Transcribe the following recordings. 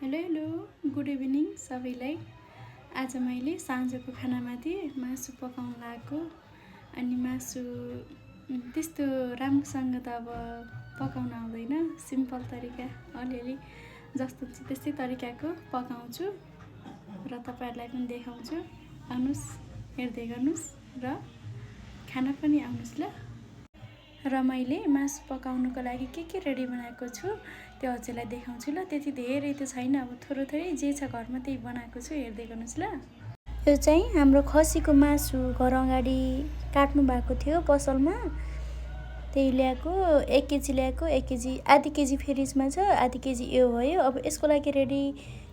Hello hello good evening सबैलाई। आज मैले साँझको खानामाथि मासु पकाउन लागेको। अनि मासु त्यस्तो राम्रोसँग त अब पकाउन आउँदैन, सिम्पल तरिका अलिअलि जस्तो त्यस्तै तरिकाको पकाउँछु र तपाईँहरूलाई पनि देखाउँछु। आउनुहोस्, हेर्दै गर्नुहोस् र खाना पनि आउनुहोस् ल। र मैले मासु पकाउनुको लागि के रेडी बनाएको छु त्यो हजुरलाई देखाउँछु ल। त्यति धेरै त छैन, अब थोरै जे छ घरमा त्यही बनाएको छु, हेर्दै गर्नुहोस् ल। यो चाहिँ हाम्रो खसीको मासु घर अगाडि काट्नु भएको थियो पसलमा, त्यही ल्याएको। 1 केजी ल्याएको, 1 केजी आधी केजी फ्रिजमा छ, आधी केजी यो भयो। अब यसको लागि रेडी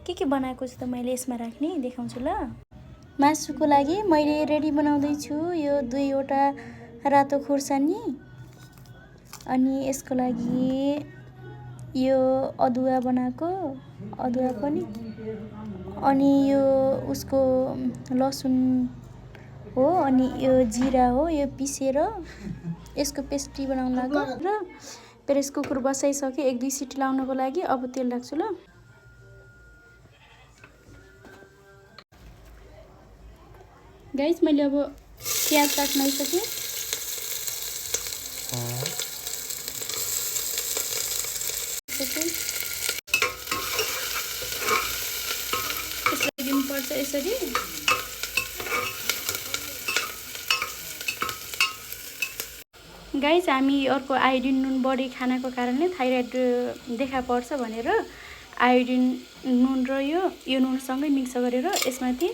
के बनाएको छु त मैले यसमा राख्ने देखाउँछु ल। मासुको लागि मैले रेडी बनाउँदैछु यो 2वटा रातो खुर्सानी, अनि यसको लागि यो अदुवा बनाएको, अदुवा पनि, अनि यो उसको लसुन हो, अनि यो जिरा हो, यो पिसेर यसको पेस्ट्री बनाउन लाग्यो। र प्रेस कुकर बसाइसकेँ 1-2 सिटी लाउनको लागि। अब तेल राख्छु ल। गाइस मैले अब प्याज काट्न आइसकेँ। यसलाई दिनुपर्छ यसरी। गाइस हामी अर्को आयोडिन नुन बढी खानाको कारणले थाइरोइड देखा पर्छ भनेर आयोडिन नुन र यो नुनसँगै मिक्स गरेर यसमाथि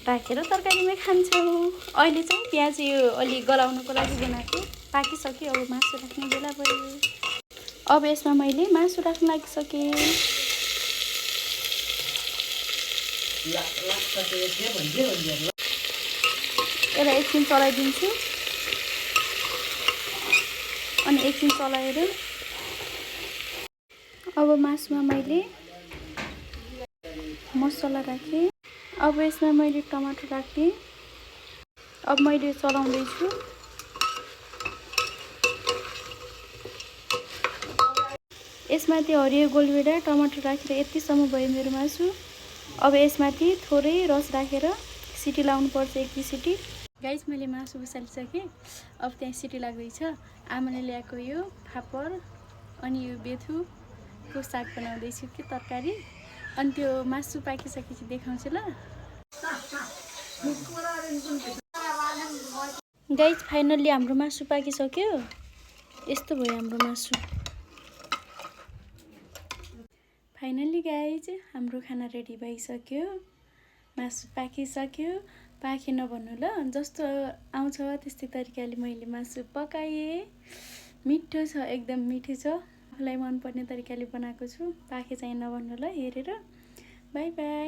राखेर तरकारीमै खान्छौँ। अहिले चाहिँ प्याज यो अलि गलाउनको लागि बनाएको, पाकिसक्यो। अब मासु राख्ने बेला भयो। अब यसमा मैले मासु राख्न लागिसकेँ। यसलाई एकछिन चलाइदिन्छु, अनि एकछिन चलाएर अब मासुमा मैले मसला राखेँ। अब यसमा मैले टमाटर राखेँ। अब मैले चलाउँदैछु। यसमाथि हरियो गोलभेडा टमाटर राखेर यतिसम्म भयो मेरो मासु। अब यसमाथि थोरै रस राखेर सिटी लाउनुपर्छ, 1-2 सिटी। गाइस मैले मासु बसालिसकेँ। अब त्यहाँ सिटी लाग्दैछ। आमाले ल्याएको यो फापर अनि यो बेथुको साग बनाउँदैछु कि तरकारी। अनि त्यो मासु पाकिसकेपछि देखाउँछु ल। गाइस फाइनल्ली हाम्रो मासु पाकिसक्यो। यस्तो भयो हाम्रो मासु। फाइनल्ली गाइज हाम्रो खाना रेडी भइसक्यो। मासु पाकिसक्यो। पाकेन भन्नु ल, जस्तो आउँछ त्यस्तै तरिकाले मैले मासु पकाएँ। मिठो छ, एकदम मिठो छ। आफूलाई मनपर्ने तरिकाले बनाएको छु। पाके चाहिँ नभन्नु ल हेरेर। By by.